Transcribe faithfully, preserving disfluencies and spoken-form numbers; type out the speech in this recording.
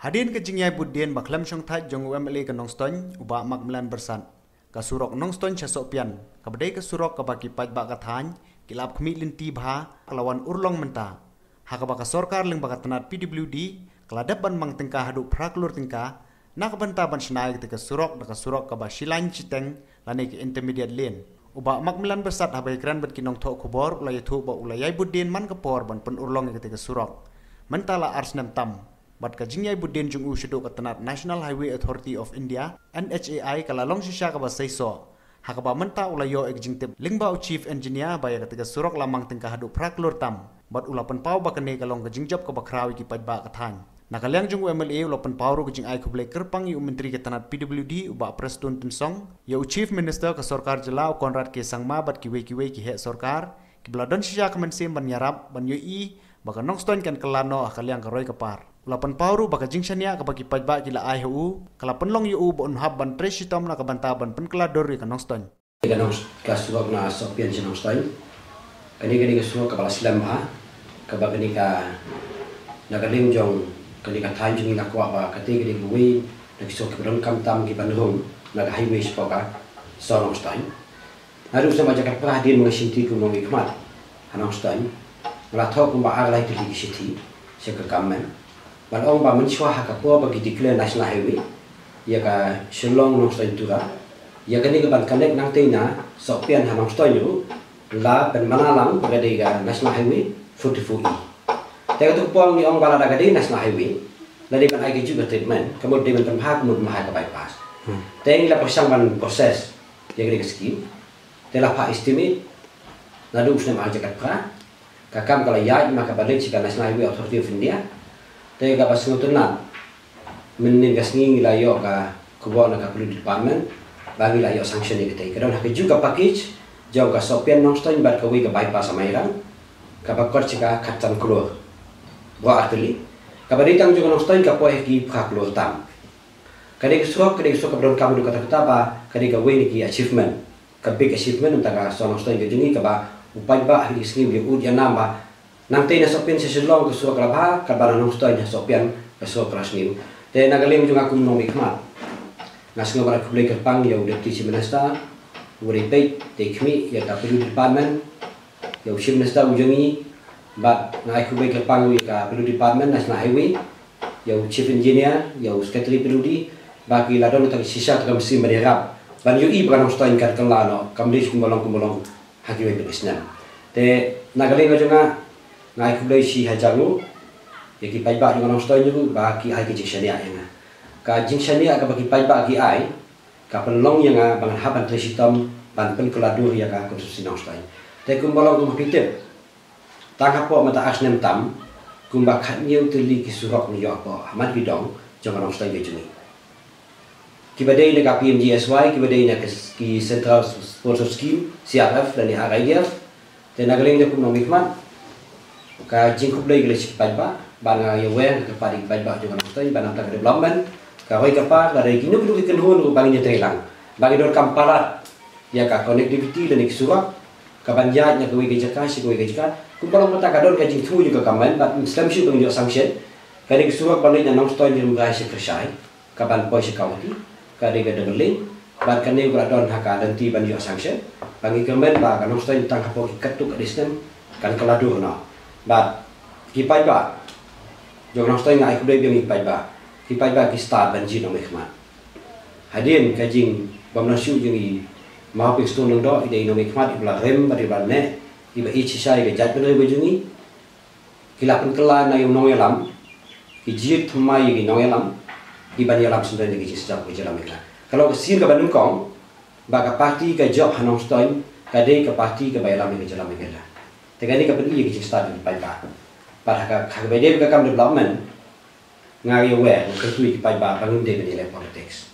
Hadien ka jingïai bud dien ba khlem shongthait jong u M L A ka Nongstoiñ, u Bah Macmillan Byrsat, ka surok Nongstoiñ sha Sohpian, kaba dei ka surok kaba ki paidbah ka thaiñ ki la ap khmih lynti bha, ka la wan urlong mynta, ha kaba ka sorkar lyngba ka tnat P W D ka la dep ban mang tyngka haduh phra klur tyngka na ka bynta ban shna ïa kata ka surok da ka surok kaba shi laiñ shi teng lane ka intermediate lane. U Bah Macmillan Byrsat haba ïakren bad ki nongthoh khubor u la ïathuh ba u la ïai bud dien man ka por ban pynurlong ïa kata ka surok. Mynta la ar snem tam bad ka jingïai bud dien jong u shaduh ka tnat National Highway Authority of India, N H A I, ka la long shisha kaba seisoh, ha kaba mynta u la ïoh ïa ka jingtip lyngba u Chief Engineer ba ïa kata ka surok la mang tyngka haduh phra klur tam, bad u la pynpaw ba kane ka long ka jingjop kaba khraw ïa ki paidbah ka thaiñ. Na ka liang jong u M L A u la pynpaw ruh ka jingai khublei kyrpang ïa u Myntri ka tnat P W D, u Bah Prestone Tynsong, ïa u Chief Minister ka sorkar jylla, u Conrad K Sangma, bad kiwei kiwei ki heh sorkar kiba la don shisha ka mynsiem ban ïarap ban ïohi ba ka Nongstoiñ kan kylla noh ha ka liang ka roi ka par. U la pynpaw ruh ba ka jingshaniah kaba ki paidbah ki la ai ha u ka la pynlong ïa u ba un hap ban trei shitom na ka bynta ban pynkylla dur ïa ka Nongstoiñ. Ka nong, ka surok na Sohpian sha Nongstoiñ, kane kane ka surok kaba la slem bha, kaba kane ka, na ka liang jong kane ka thaiñ jong ngi nga kwah ba kata kane kawei na ki surok kiba donkam tam kiban rung na ka highway shapoh ka Soh Nongstoiñ. Naduh snem ar hajar khatphra hadien ba nga shim shithi kum u nongmihkhmat ha Nongstoiñ, nga la thoh kumba ar lai tylli ki shithi sha ka government ban ong ba mynshuwa ha ka por ba ki declare National Highway ïa ka Shillong Nongstoiñ Tura, ïa kane kaban connect nangtei na Sohpian ha Nongstoiñ ruh la pynmana lang ba ka dei ka National Highway forty-four E. Te katto ka por ngi ong ba lada ka dei National Highway, la dei ban ai kajuh ka treatment, ka mut dei ban pynbha, ka mut pynbha ka bypass. Te ngi la pyrshang ban process ïa kane ka scheme. Te la phah estimate naduh u snem ar hajar khatphra, ka kam ka la ïaid ma kaba leit sha ka National Highway Authority of India. Te kaba sngewtynnat, mynnin ka sngi ngi la ïoh ka khubor na ka P W D department ba ngi la ïoh sanction ïa katei. Ka don ha kajuh ka package jong ka Sohpian Nongstoiñ bad kawei ka bypass ha Mairang, kaba kot sha ka khatsan klur baroh artylli. Kaba dei tang jong ka Nongstoiñ ka poi ha ki phra klur tam. Ka dei ka surok, ka dei ka surok kaba donkam haduh katta katta, ba ka dei kawei na ki achievement, ka big achievement na ka bynta ka Soh Nongstoiñ ka jong ngi, kaba u paidbah ha kine ki sngi u ïa ud ïa nam ba nangtei na Sohpian sha Shillong ka surok ka la bha, katba na Nongstoiñ ha Sohpian ka surok ka la sniew. Te na ka liang jong nga kum u nongmihkhmat, nga sngew ban ai khublei kyrpang ïa u Deputy Chief Minister uba dei peit, dei khmih, ïa ka P W D department, ïa u Chief Minister u jong ngi, bad nga ai khublei kyrpang ïa ka P W D department, National Highway, ïa u Chief Engineer, ïa u Secretary P W D, ba ki la don tang shisha tang ka mynsiem ban ïarap ban ïohi ba ka Nongstoiñ kan kylla noh, kam dei kumba long kumba long ha kiwei pat ki snem. Te na ka liang ka jong nga, nga ai khublei shi hajar nguh ïa ki paidbah jong ka Nongstoiñ ruh ba ki ai ka jingshaniah ïa nga. Ka jingshaniah kaba ki paidbah ki ai ka pynlong ïa nga ba ngan hap ban trei shitom ban pynkylla dur ïa ka konstituensi Nongstoiñ. Te kumba long kumba phi tip, tang hapoh mynta ar snem tam, kumba khathynñiew tylli ki surok ngi ïoh hapoh ha man ki dong jong ka Nongstoiñ ka jong ngi, kiba dei na ka P M G S Y, kiba dei na ka s-, ki Central Sponsor Scheme, C R F, lane R I D F. Te na ka liang jong nga kum u nongmihkhmat, ka jingkhublei ka leit sha ki paidbah, ba nga ïa wer, nga kyrpad ïa ki paidbah jong ka Nongstoiñ ba na ka bynta ka development, ka roi ka par, lada kino kino ki kynhun ruh ba ngin ïa trei lang, ba ki donkam palat ïa ka connectivity lane ki surok kaban ïaid na kawei ka jaka sha kawei ka jaka. Kumba long mynta ka don ka jingthmu jong ka government, bad ym slem shuh ba ngin ïoh sanction. Ka dei ka surok ba leit na Nongstoiñ, Rymbai sha Kyrshai, kaban poi sha Kawati, ka dei ka double lane, bad kane ka la don ha ka lynti ban ïoh sanction. Ba ngi kyrmen ba ka Nongstoiñ tang hapoh ki katto katne snem kan kylla dur noh. Bad ki paidbah jong ka Nongstoiñ, nga ai khublei biang ïa ki paidbah, ki paidbah ki stad ban jied nongmihkhmat. Hadien ka jingbymnang shuh jong i Mawhaping Stone Lyngdoh, i dei i nongmihkhmat iba la rim bad iba la neh, iba ïeit shisha ïa ka jaitbynriew ka jong ngi. Ki la pynkylla na u nongïalam, ki jied thymmai ïa ki nongïalam, ki ban ïalam syndon ïa ki jingshisha ka jylla Meghalaya. Ka long ka sien kaba nyngkong ba ka party ka jop ha Nongstoiñ ka dei ka party kaba ïalam ïa ka jylla Meghalaya. Te kane ka pyni ïa ki jingstad jong ki paidbah. Bad ha ka, ha kaba ïadei bad ka kam development, nga ïa wer, nga kyntu ïa ki paidbah ba ngim dei ban ïaleh politics.